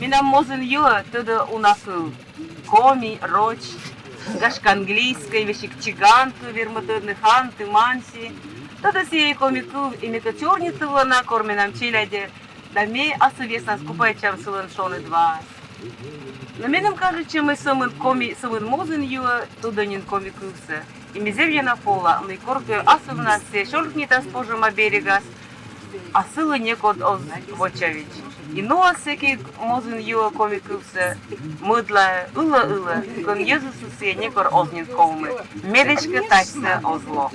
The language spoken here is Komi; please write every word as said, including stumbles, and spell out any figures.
Менам мозын юӧ тӧдӧ уна кыв: коми, роч, гашкӧ, английскӧй, весиг чиган кыв, вермӧ тӧдны ханты, манси. Тӧдӧ сійӧ коми кыв, и ме кӧть сёрнитывлі на кор менам челядьӧ, да ме асывъяснас купайтчам сылӧн шоныд ваас. Но меным кажитчӧ, мый сӧмын коми, сӧмын мозын юӧ тӧдӧ нин коми кывсӧ. И ме зэв ёна пола, мый коркӧ асывнас сійӧ сёрнитас Пожӧма берегас, а сылы некод оз вочавидз. И нуас сэки мозын юӧ коми кывсӧ, мӧдлаӧ, ылӧ-ылӧ, кӧн йӧзыс сійӧ некор оз нин ковмы. Мед эськӧ татчӧ оз ло.